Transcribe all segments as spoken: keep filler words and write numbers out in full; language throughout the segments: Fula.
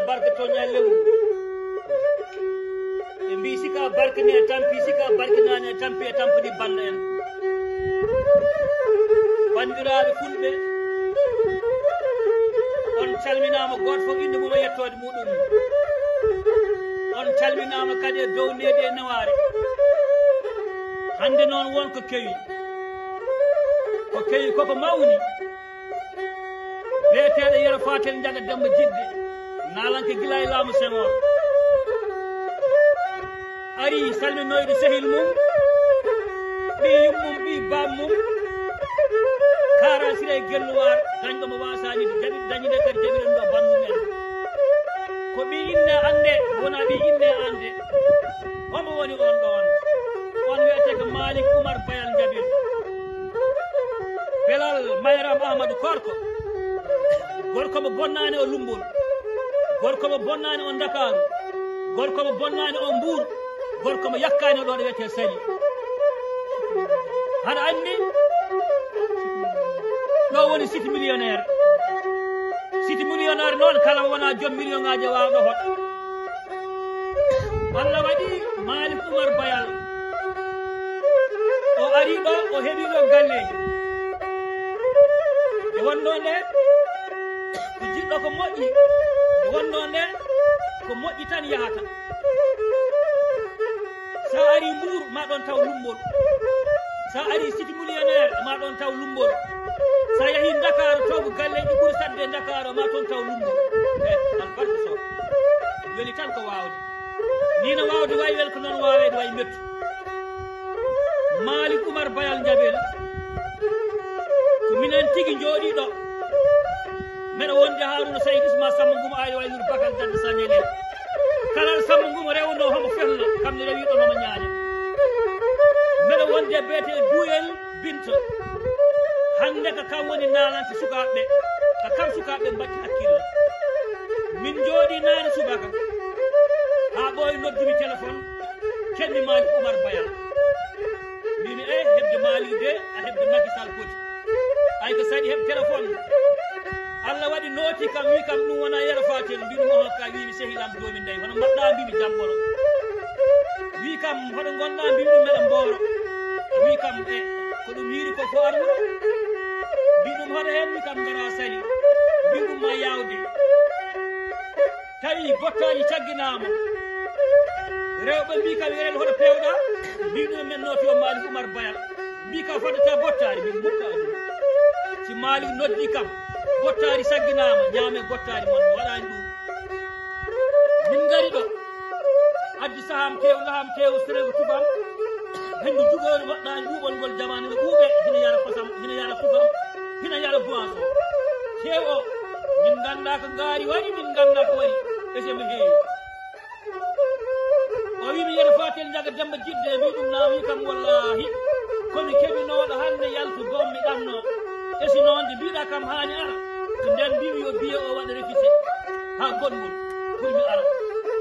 Barka toña lewru. Ɓe mbii sika barke ne tampi, sika barke nane tampi e tampani banda en. Banndiraaɓe fulɓe, on calminaama, gooto fof innde mum e yettoode muɗum. On calminaama kadi e dow needi e newaare. Hannde noon won ko kewi. Ko kewi koko mawni. Biyeteeɗo Yero Fatel Njaga Demba Jidde, naalanke gila e laamu Senghor. Ari salminoyde sehil mum, ɓii yummum, ɓii bammum, Kara Siré Gelluwaar, dañɗo mo waasaani, jaɓi, dañi nde kadi jaɓiɗen ɗo banndum en. Ko ɓii inne an de, wona ɓii inne an de. Homo woni on ɗon? On wiyetee ko Malik Umar Bayal Njabil. Belal Mayram Ahmadu Korko. Gorko mo bonnaani o Lumbol. Gorko mo bonnaani o Ndakaaru. Gorko mo bonnaani o Mbuur. Gorko mo yakkaani o ɗo ɗo wiyetee Sali. Haɗa anndi? Ɗo woni site millionnaire. Site millionnaire noon, kala mo wonaa joom million ŋaaji e waawa ɗo hoɗ. Allah waɗi Malik Umar Bayal. O ari ɗo, o heɓi ɗo galleeji. Nde wonno nde, ko jiɗɗo ko moƴƴi. Nde wonno nde, ko moƴƴi tan yahata. Sa ari Mbuur, ma ɗon taw Lumbol. Sa ari Site Millionnaire, ma ɗon taw Lumbol. Sa yahi Ndakaaru, taw ko galleeji ɓuri saɗde e Ndakaaru, ma toon taw Lumbol. Eh, albarka Sow. Weli tan ko waawde. Ni no waawde wayi wel ko noon waaweede wayi mettu. Malik Umar Bayal Njaɓel. Ko minen tigi jooɗii ɗo. Mbeɗa wondi Haaruna Sayid Isma Samba Ngum Aali Waylur Bakal Dadde Sañel en. Kala Samba Ngum rewno homo felna, kam ne rewi ɗo nomo ñaaña. Mbeɗa wondi e beetee Duuyel Binta. Hannde ko kam woni naalante sukaaɓe ɓe. Ko kam sukaaɓe ɓe mbaɗti hakkille. Min jooɗii naane subaka. Haa ɓooyi noddumi téléphone. Kenni Malik Umar Bayal. Mbimi, "Eh, heɓde Malik de, a heɓde Macky Sall foti." Ay ko saɗi heɓ téléphone. Allah waɗi nooti kam, wi kam ɗum wona Yero Fatel, mbi ɗum oho ka wimi sehilam joomi ndey, hono mbaɗɗa mbimi jamboro. Wi kam hoɗo gonɗa, mbimi ɗum meɗa Mboro. Wi kam e ko ɗum yiiri ko fo arwuro. Mbi ɗum hoɗo hen, wi kam ngara sali. Mbi ɗum ma yawde. Tawi bottaaji cagginaama. Rewɓe mbii kam, "Yerel, hoto peewɗa?" Mbii ɗum, "Men nooti o Malik Umar Bayal." Mbii kam, "Fodde ta bottaari, min mukka ɗum. Si Malik noddi kam, bottaari sagginaama, ñaame bottaari mon, mi waɗaani ɗum." Min ngari ɗo. Addi saham teew, laham teew, serego tubam. Hendu jugoori waɗɗaani ɓuuɓol ngol jamaanu no ɓuuɓe, hina yara kosam, hina yara tubam, hina yara boisson. Teew o, min nganndaa ko ngaari waɗi, min nganndaa ko waɗi. Ese mo heewi. O wi mi Yero Fatel Njaga Demba Jidde, mbi ɗum na wi kam wallahi. Ko mi keɓinooɗo hannde yaltu gom mi ɗanno. Esi noon de mbiɗa kam haani ara. Ko nden mbimi yo biye o waɗa refite. Haa gonngol. Pour mi ara.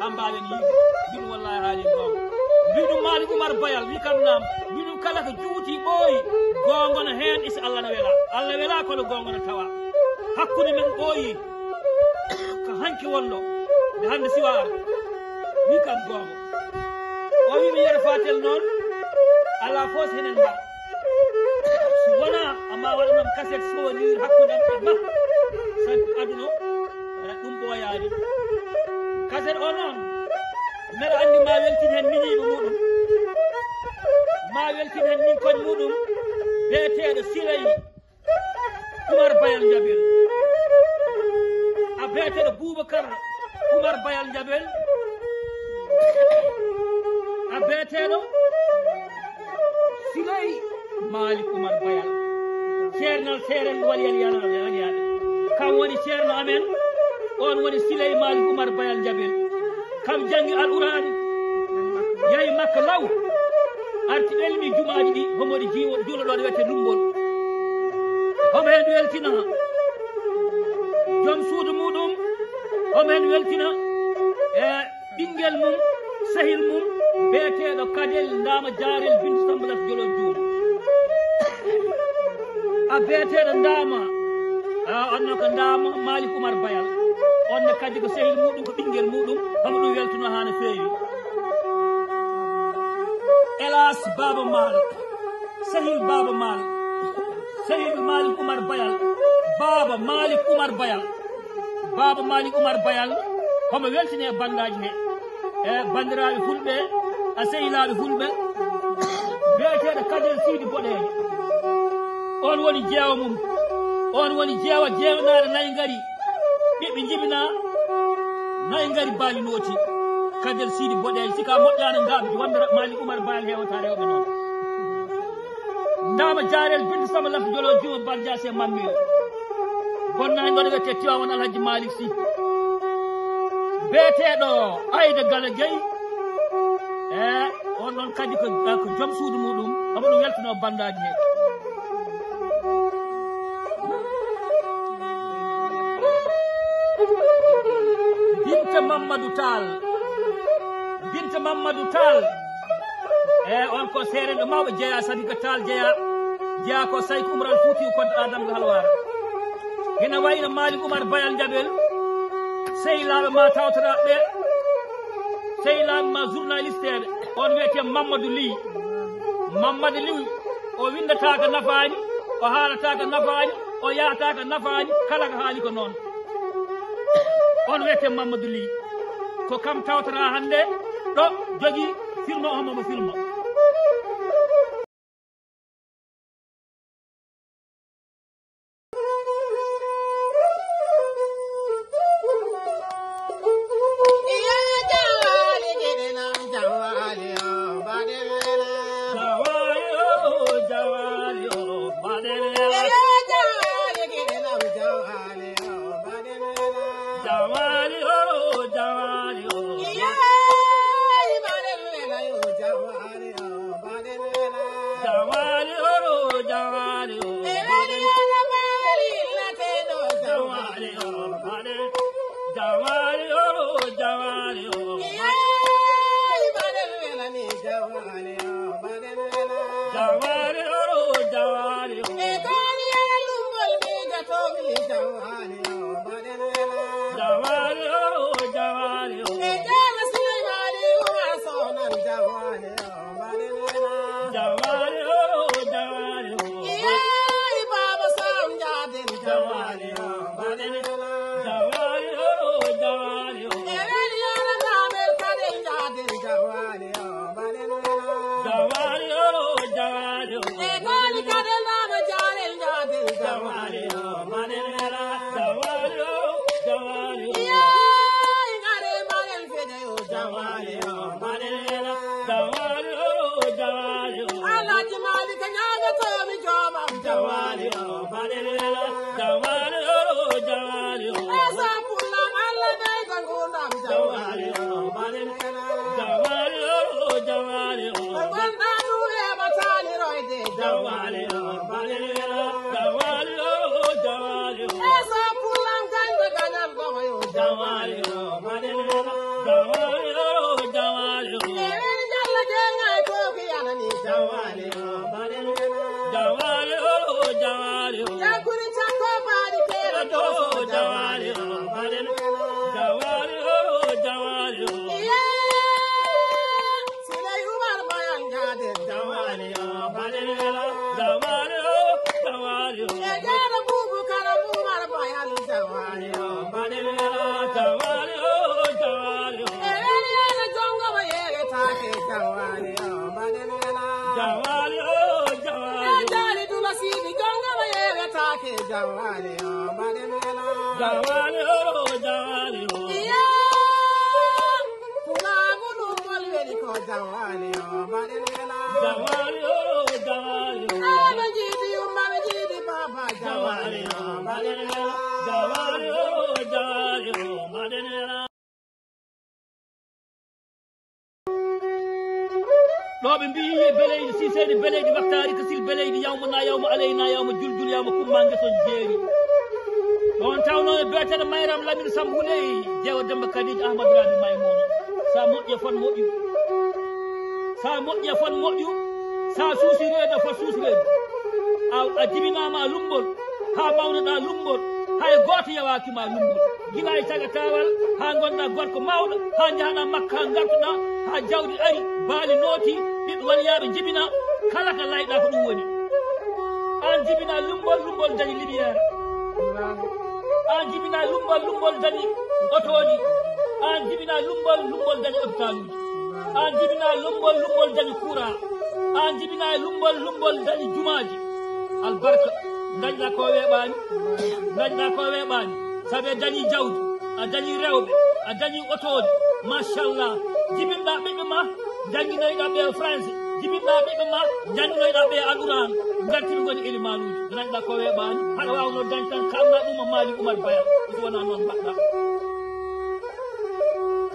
Haa mbaawen yiide. Mbi ɗum wallahi haali goonga. Mbi ɗum Malik Umar Bayal, wi kam naam. Mbi ɗum kala ko juuti ɓooyi. Goonga no heen isi Allah no wela. Allah wela kono goonga no tawa. Hakkunde men ɓooyi. Ko hanki wonno. Nde hannde siwa ara. Wi kam goonga. O wi mi Yero Fatel noon. Alaa fof so henen mbaɗa. Si wonaa, amma waɗanam kaset souvenir hakkunde am e ma. Sabi aduna, eh, ɗum ɓooyaani. Kaset o noon, mbeɗa anndi ma weltin heen miñiiɓe muɗum. Ma weltin heen min koñ muɗum, beeteeɗo Siley Umar Bayal Njaɓel. A beeteeɗo Boubacar Umar Bayal Njaɓel. A beeteeɗo Siley Malik Umar Bayal. Ceernal Seerel Waliyal Yalal Yaliyaaɓe. Kam woni ceerno amen. On woni Siley Malik Umar Bayal Njaɓel. Kam janngi Alqur'aani. Yahi Makka law. Arti ɓelmi jumaaji ɗi. Homo waɗi jiwo, juulo ɗo wiyetee Lumbol. Homo heen weltina. Joom suudu muɗum. Homo heen weltina. E ɓinngel mum, sehil mum, beeteeɗo Kadel Ndaama Jaarel Bintu Samba Lat Jolo Juum. A beeteeɗo Ndaama, a, anno ko Ndaama Malik Umar Bayal. On ne kadi ko sehil muɗum, ko ɓinngel muɗum, homo ɗum weltuno haa no feewi. Hélas, Baaba Maal, sehil Baaba Maal, sehil Maalik Umar Bayal, Baaba Maalik Umar Bayal, Baaba Maalik Umar Bayal, homo weltini e banndaaji he. E banndiraaɓe fulɓe, a sehilaaɓe fulɓe, biyeteeɗo Kader Siidi Boɗeejo. On woni jeewa mum. On woni jeewa jeewnaaɗo nayi ngari. Ɓiɓɓe njibinaa, nayi ngari baali nooti. Kader Siidi Boɗeejo, sika moƴƴaano ngaaɓdi, wonde Maalik Umar Bayal heewata rewɓe noon. Ndaama Jaarel Binta Samba Lafi Jolo Juuma Barjaasi e Mammiyo. Bonna hen ɗo wiyetee Tiwaawan Alhaji Malick Sy. Beeteeɗo Ayda Gala Gueye. E on ɗon kadi ko, ko joom suudu muɗum, omo ɗum weltino banndaaji he. Binta Mamadou Tall. Binta Mamadou Tall. E on ko seerenɗo mawɗo jeya, Sadika Tall jeya. Jeya ko Sayko Umar Al Fuuti Koddo Adam Halwar. Hina wayno Malik Umar Bayal Jabel. Sehilaaɓe ma tawtoraaɓe. Sehilaaɓe ma journaliste ɓe. On wiyetee Mamadou Ly. Mamadou Ly, o winndata ko nafaani, o haalata ko nafaani, o yahata ko nafaani, kala ko haali ko noon. On wiyetee Mamadou Ly. Ko kam tawtata hannde ɗo jogii filmo, homo mo filmo. Alhaji Malik ñaaga to mi joomam jawali o baɗen wela jawali o jawali o esa pullam Allah ɓeyda ngundam jawali o baɗen wela jawali o jawali o gonɗa ɗum heɓatani royde jawali o baɗen wela jawali o jawali o esa pullam gañde gañal ɗomo yo jawali o baɗen wela jawali o jawali o eɗen jalla jeŋay toki yanani jawali o baɗen wela jawali o jawali o yakuri cakko baɗi kere to jawali o baɗen wela jawali o jawali o Siley Umar Bayal Jaade. Jawali o baɗen wela. Jawali o, jawali o. E jaara Bubukar Umar Bayal. Jawali o baɗen wela. Jawali o, jawali o. E weli ala jongo mo yere take. Jawali o baɗen wela. Jawali o, jawali o. E jaari Dula Sidi jongo mo yere take. Jawali o baɗen wela. Jawali o, jawali o. Iya. Pulaagu ɗum mol weli ko jawali o mbaɗen wela. Jawali o, jawali o. Aɓe jiidi yumma ɓe jiidi baba jawali o mbaɗen wela. Jawali o, jawali o mbaɗen wela. Ɗo ɓe mbiyi beleydi siseni beleydi waktari kasil beleydi yawma na yawma aleyna yawma juljul yawma kumma ngeson jeeri. Ɗon tawno e betere mayram lamin sambu ley jeewa demba kadiji ahmadu rabi maymuna. Sa moƴƴe fon moƴƴu, sa moƴƴe fon moƴƴu. Sa suusi reedo fo suusi reedo. A a jibinama lumbol ha mawnoɗa lumbol. Hay gooto yawaaki ma lummbol. Gila e cagatawal, haa ngonɗa gorko mawɗo, haa njahɗa Makka, haa ngartuɗa, haa jawdi ari, baali nooti, ɓiɓɓe waliyaaɓe njibina, kala ka layɗa ko ɗum woni. Aan jibina lummbol, lummbol dañi lumière. Aan jibina lummbol, lummbol dañi otooji. Aan jibina lummbol, lummbol dañi hôpitaluuji. Aan jibina lummbol, lummbol dañi courant. Aan jibina lummbol, lummbol dañi jumaaji. Albarka, dañɗa ko weeɓaani, dañɗa ko weeɓaani. Sabe dañi jawdi, a dañi rewɓe, a dañi otooji. Machallah, jibinɗa ɓiɓɓe ma, jannginoyɗa ɓe France, jibinɗa ɓiɓɓe ma, jannginoyɗa ɓe Alquran, ngartiri ngoni elimaanuuji. Dañɗa ko weeɓaani, haɗa waawnoo dañ tan, kalna ɗum e Malik Oumar Bayal, so wonaa noon mbaɗɗa.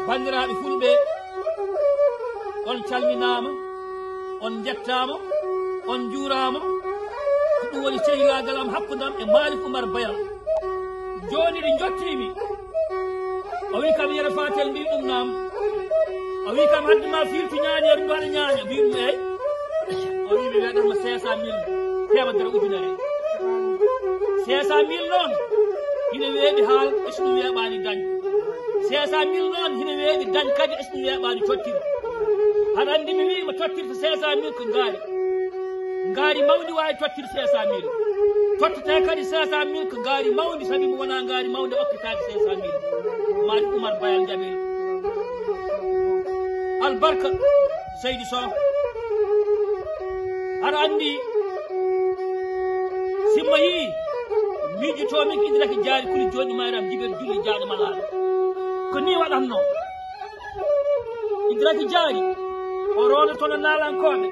Banndiraaɓe fulɓe, on calminaama, on njettaama, on njuuraama. Ko ɗum woni sehilaagal am hakkunde am e Malik Oumar Bayal. Jooni ɗi njottiimi. O wi kam, Yero Fatel, mbiy ɗum naam. O wi kam, hadde ma firti ñaañeeru, mbaɗa ñaaña, mbiy ɗum eey. O wi mi weɗatma cinq cent mille, teemedere ujunere. Cinq cent mille noon, hino weeɓi haal, e so ɗum weeɓaani dañ. Cinq cent mille noon, hino weeɓi dañ kadi, e so ɗum weeɓaani tottir. Haɗa anndi mi wii mo tottirta cinq cent mille ko ngaari. Ngaari mawndi waawi tottirde cinq cent mille. Tottete kadi cinq cent mille ko ngaari mawndi, sabi mo wonaa ngaari mawndi okkitaaki cinq cent mille. Malik Oumar Bayal Jaɓel. Albarka, Seydi Soh. Aɗa anndi, si mo yii, miijotoo min ko Idraki Jaari kuli jooɗi mayram jibir julli jaaɗo malaaɗo. Ko nii waɗatnoo. Idraki Jaari, o roondo tono naalankooɓe,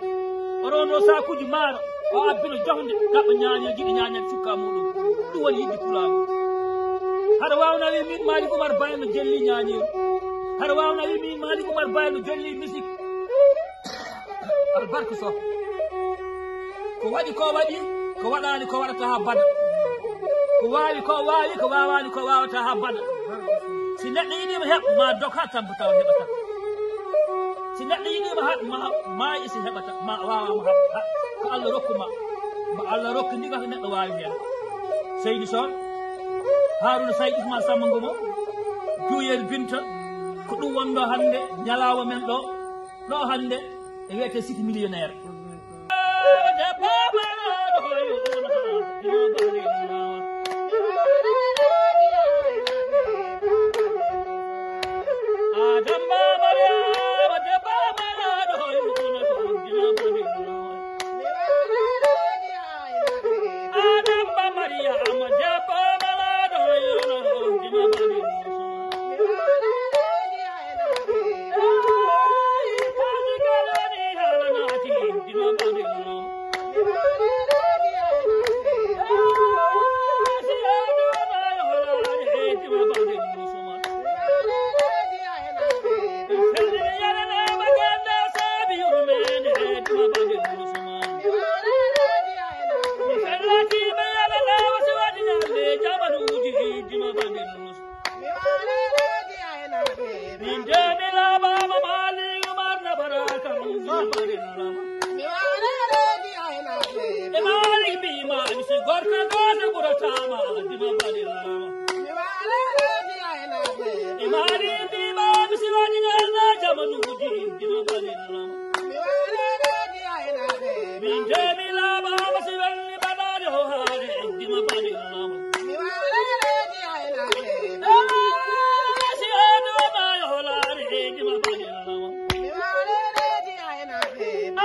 o roondo saakuuji maaro, o abbino jofnde, ɗaɓɓa ñaañe, jiɗi ñaañal cukka muuɗum. Ɗum woni yiɗde pulaagu. Haɗa waawna wi min Malik Oumar Bayal no jelli ñaañeeru. Haɗa waawna wi min Malik Oumar Bayal no jelli misik. Albarka Soh. Ko waɗi ko waɗi, ko waɗaani ko waɗata haa bada. Ko waawi ko waawi, ko waawaani ko waawata haa bada. Si neɗɗo yiɗiima heɓ, ma dog haa tampa tawa heɓata. Si neɗɗo yiɗiima haɗ, ma, ma isi heɓata, ma waawaama haɗ, haɗ. Ko Allah rokku ma. Mo Allah rokki ndiga ko neɗɗo waawi heen. Seydi Soh, Haaruna Seydi Usmaan Samba Ngomo, Juuyel Binta, ko ɗum wonɗo hannde ñalaawa men ɗo, ɗo hannde e wiyetee Cité Millionnaire.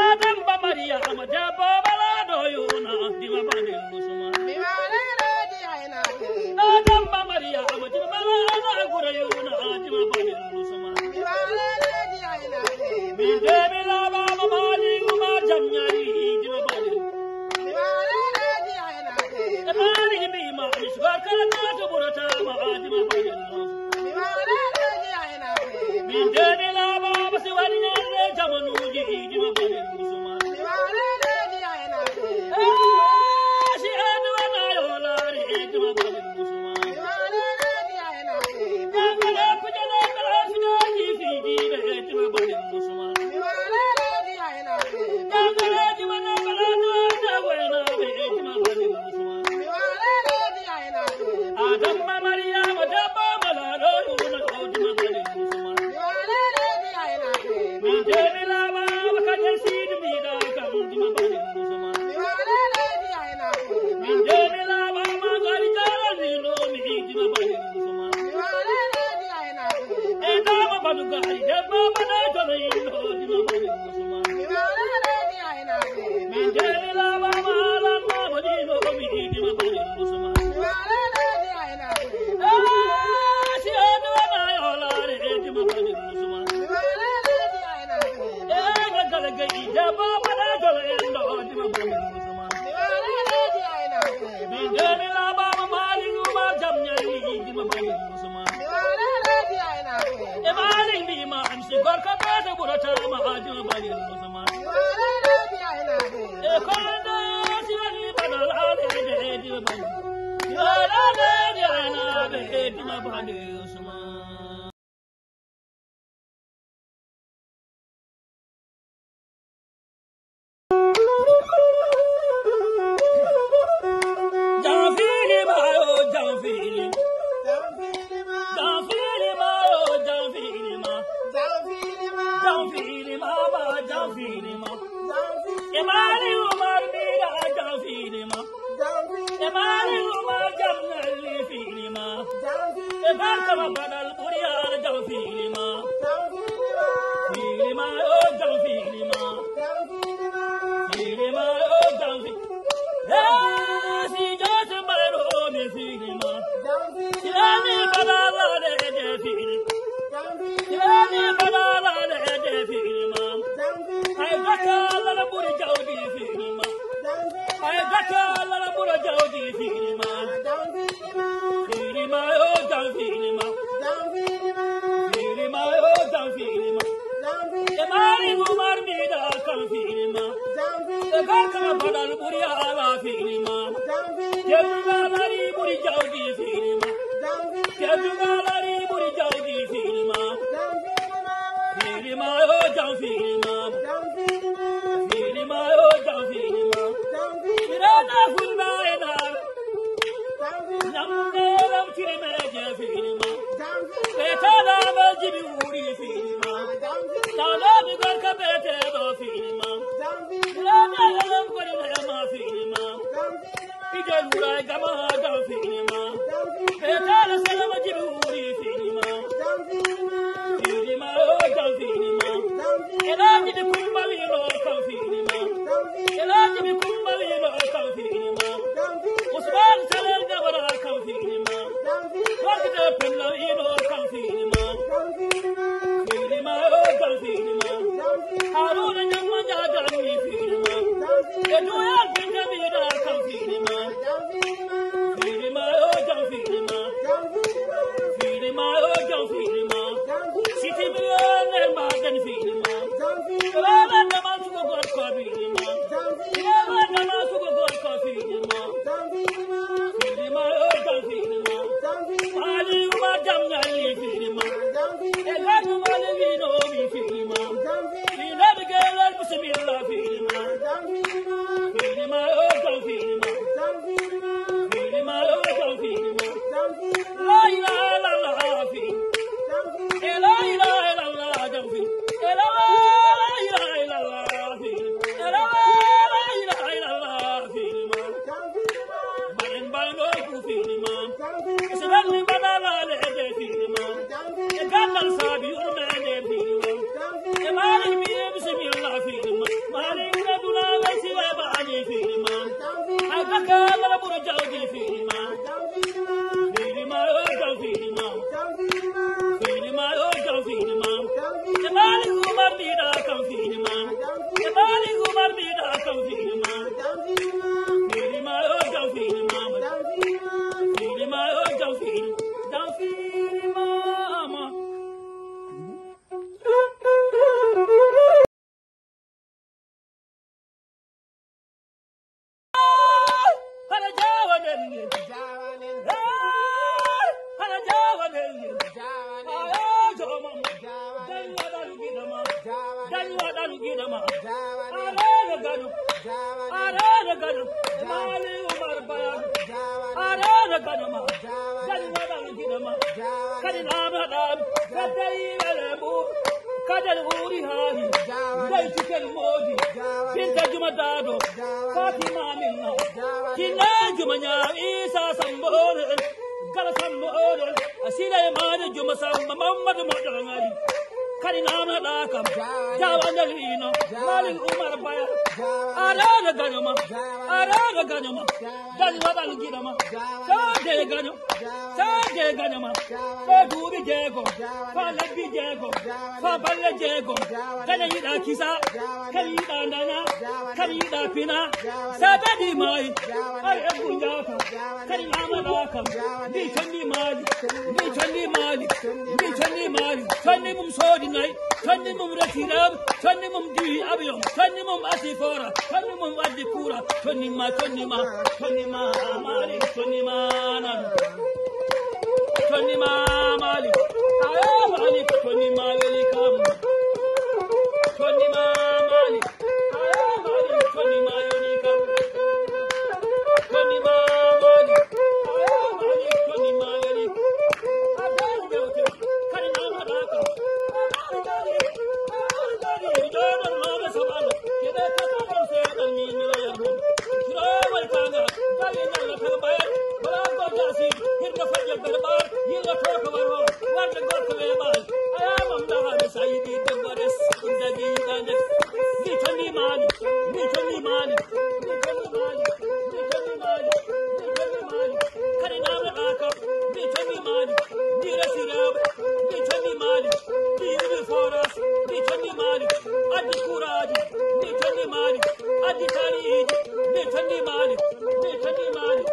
Adam Bamariya ama debbo balaɗo yuna dima banin musuma. Adam Bamariya ama dima balaɗo gura yuna dima banin musuma. Min demi laba ama mali uma jamnyari dima banin. E mali bima isbar kala to burata ma dima banin musuma. Min demi laba ama si wani ne jamanuji dima banin musuma. E Malick mbima am si gorko ɓeeɗo ɓurata ma Adama Bari Usman. E kono si woni bana laale de Adama Bari. Yo laale de Adama Bari Usman. Jamfiilima yo, jamfiilima. Jamfiilima yo, jamfiilima. Jamfiilima ma, jamfiilima. E Malick Oumar mbiɗa jamfiilima. E Malick Oumar jamnalli fiilima. E barka ma baɗal ɓuri yaara jamfiilima. Fiilima yo, jamfiilima. Fiilima yo, jamfi. Hey, si joote mbayro mi fiilima. Silami bala lale de fiilima. Silami bala lale de fiilima. Ay gata lala ɓuri jawdi fiilima. Ay gata lala ɓuri jawdi fiilima. Fiilima yo, jamfiilima. Fiilima yo, jamfiilima. E Malick Oumar mbiɗa jamfiilima. E barka ma baɗal ɓuri yaara fiilima. Teddungal ari ɓuri jawdi fiilima. Teddungal ari ɓuri jawdi fiilima. Fiilima yo, jamfiilima. Fiilima yo, jamfiilima. Irana fulɓe e naar. Ñamde lam tirimeje fiilima. Ɓe tala ma jibi wuri fiilima. Tala mi gorka ɓe teɗo fiilima. Irana lam kori ma fiilima. Ije luray gama ha dam fiilima. Ɓe tala salama jibi wuri fiilima. Fiilima yo, jamfiilima. Elaji mi kumba wino kam fiilima. Elaji mi kumba wino kam fiilima. Usman Salel Jabara kam fiilima. Wakita penna wino kam fiilima. Fiilima yo, jamfiilima. Haruna Ñamma Jaga mi fiilima. E doya binta mi da kam fiilima. Fiilima yo, jamfiilima. Fiilima yo, jamfiilima. Siti mi yo, ner ma den fiilima. Lala dama sugo gorko fiilima. Lala dama sugo gorko fiilima. Fiilima yo, jamfiilima. Ali Oumar jamnalli fiilima. E ganu male wino mi fiilima. Ina de gelal bismillah fiilima. Fiilima yo, jamfiilima. Fiilima yo, jamfiilima. La ilaha illallah fiilima. E la ilaha illallah jamfiilima. E la ilaha illallah fiilima. E la ilaha illallah fiilima. Mbaɗen mbayno ko fiilima. So welni mbaɗa laale e de fiilima. E gandal saabi yurmeende fiilima. E Malick mi e bisimilla fiilima. Malick mi e dula wesi we baani fiilima. Ay bakka lala ɓuri jawdi fiilima. Fiilima yo, jamfiilima. Fiilima yo, jamfiilima. E Malick Oumar mbiɗa kam fiilima. E Malick Oumar mbiɗa kam fiilima. Fiilima yo, jamfiilima. Fiilima yo, jamfiilima. Jamfiilima ma. Hana jaawanen ni. Hana jaawanen ni. Ayo, joomam. Dañ waɗal giɗo ma. Dañ waɗal giɗo ma. Arana gano. Arana gano. Mali Umar Baya. Arana gano ma. Dañ waɗal giɗo ma. Kadi lama ɗam. Kadari wala bu. Kadal wuri hani. Dai cikin modi. Binta Juma Dado. Fatima Minna. Kinna Juma Nya Isa Sambore. Gala Sambore. Asila Imani Juma Samba Mamadu Madangari. Kadi namdoɗaa kam, jaawa ndel wiino, Malik Umar Bayal. A reeno gaño ma, a reeno gaño ma, dañ waɗal giɗo ma. Sade gaño, sade gaño ma. Ɗo duuɓi jeego, fa lebbi jeego, fa balle jeego. Kadi yiɗa kisa, kadi yiɗa daña, kadi yiɗa pina. Sa tadi maayi, ay ebbu njaaka, kadi namdoɗaa kam. Ndi condi maali, ndi condi maali, ndi condi maali. Condi mum soodi nayi, condi mum resi rewɓe, condi mum diwi avion, condi mum asi fora, condi mum waddi kura, condi ma, condi ma, condi ma, maali, condi ma nan. Condi ma maali, ayo maali, condi ma weli kam. Condi ma maali, ayo maali, condi ma weli kam. Condi ma maali, ayo maali, condi ma weli. Adal dewte, kadi namdoɗaa kam. Kadi namdoɗaa kam, ndi condi maali, ndi resi rewɓe, ndi condi maali, ndi yiɗi forage, ndi condi maali, addi kuraaji, ndi condi maali, addi tariiji, ndi condi maali, ndi condi maali.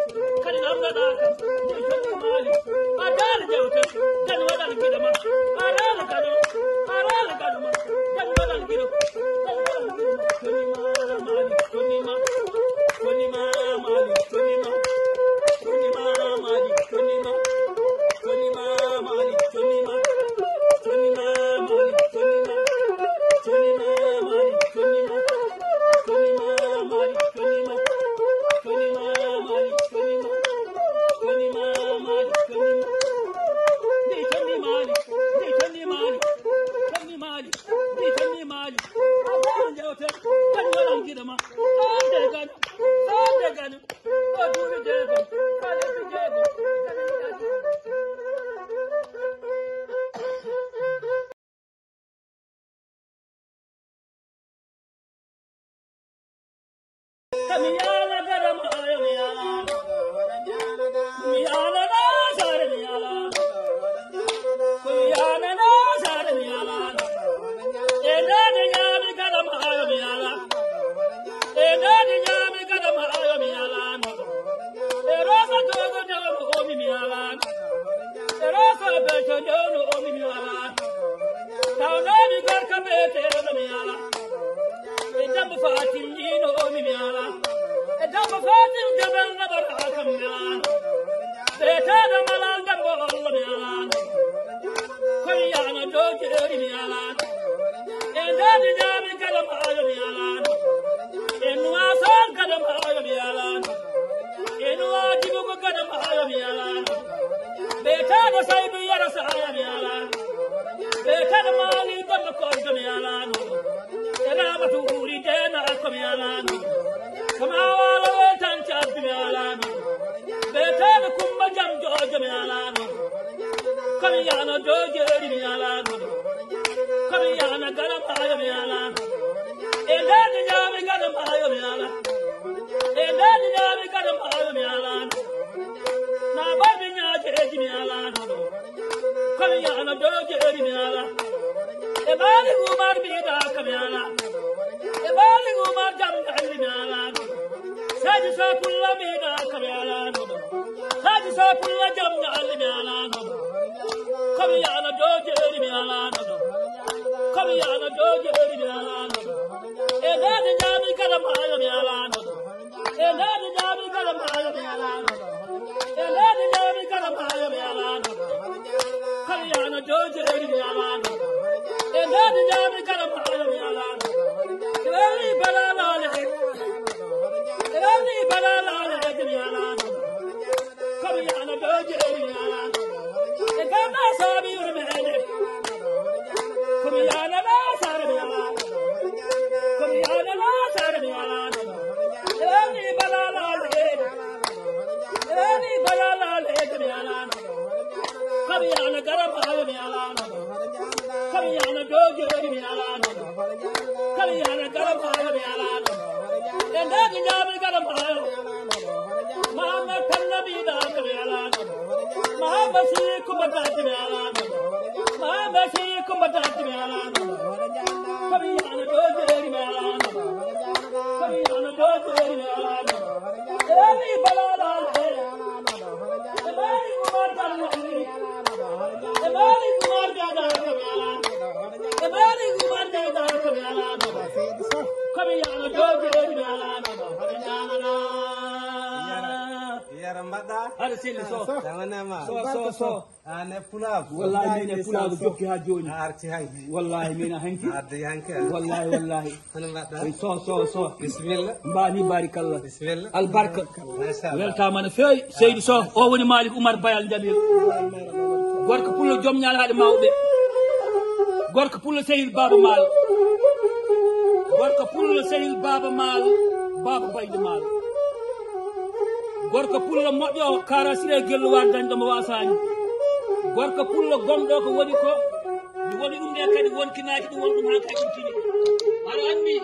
Kadi namdoɗaa kam, ndi condi maali. A daal jewte, dañ waɗal giɗo ma. A daal gaɗo, a daal gaɗo ma. Dañ waɗal giɗo, dañ waɗal giɗo ma. Condi ma maali, condi ma. Kami yana gada mayo mi yana. Mi yana na sare mi yana. Mi yana na sare mi yana. E dadi nyami gada mayo mi yana. E dadi nyami gada mayo mi yana. E rosa togo jogo mo omi mi yana. E rosa beto jogo omi mi yana. Tawnaami gorko beeteeɗo mi ala. E debbo Fatim Jiino o mi ala. E debbo Fatim Jabel Nabara kam mi ala. Beeteeɗo Malal Dembo Ollo mi ala. Koy yaana dow jeeri mi ala. E ndaadi ñaami kala maayo mi ala. E nuwaasoon kala maayo mi ala. E nuwaa jibugo kala maayo mi ala. Beeteeɗo Saydu Yero Saaya mi ala. Ɓe kadi maali Demba Koldo mi alaano. E Ramatu Wuri Deena ko mi alaano. Kama wala we tan cabbi mi alaano. Ɓe kadi Kumba Jam Joojo mi alaano. Komi yaano Doojeeri mi alaano. Komi yaano Gala Maayo mi alaano. E ndadi ñaami Gala Maayo mi alaano. E ndadi ñaami Gala Maayo mi alaano. Na barmi ñaajeeji mi alaano. Komi yaano Doojeeri mi ala. E Maalik Umar mi yiɗa ka mi ala. E Maalik Umar Jam Jalli mi ala. Saji Sapulla mi yiɗa ka mi ala. Saji Sapulla Jam Jalli mi ala. Komi yaano Doojeeri mi ala. Komi yaano Doojeeri mi ala. E ndadi ñaami Gala Maayo mi ala. E ndadi ñaami Gala Maayo mi alaano. E ndadi ñaami Gala Maayo mi alaano. Komi yaano Doojeeri mi alaano. E ndadi ñaami Gala Maayo mi alaano. Rewni bala laale. Rewni bala laale mi alaano. Komi yaano Doojeeri mi alaano. E ganda saabi yurmeende. Komi yaano na saare mi alaano. Komi yaano na saare mi alaano. Rewni bala laale. Rewni bala laale mi alaano. Komi yaano Gala Maayo mi alaano. Komi yaano Doo Kala yana garam hayo be alano. Enda di nyami garam hayo. Mama kanna bi da ka be alano. Mama si kuma da ka be alano. Mama si kuma da ka be alano. Kala yana do jeri be alano. Kala yana do jeri be alano. Eli balala. Yara mbaɗɗa? Aɗa selli so. Tamanama. So, so, so, so. An e pulaagu. Wallahi min e pulaagu jokki ha joni. A arti hanki. Wallahi min a hanki. A arti hanki. Wallahi wallahi. Hono mbaɗɗa? So so so. Bismillah. Mbani barikalla. Bismillah. Albarka. Weltama no feewi. Seydi Soh o woni Malik Oumar Bayal Jabir. Gorko pullo joom ñalaaɗe mawɓe. Gorko pullo Sehil Baba Maal. Gorko pullo Sehil Baba Maal. Baba Bayde Maal. Gorko pullo moƴƴo Kara Sire Gelluwar dañɗo mo wasani. Gorko pullo gomɗo ko woni ko. Mi woni ɗum nde kadi wonkinaaki ɗum won ɗum ha kay ɗum tini. Aɗa anndi.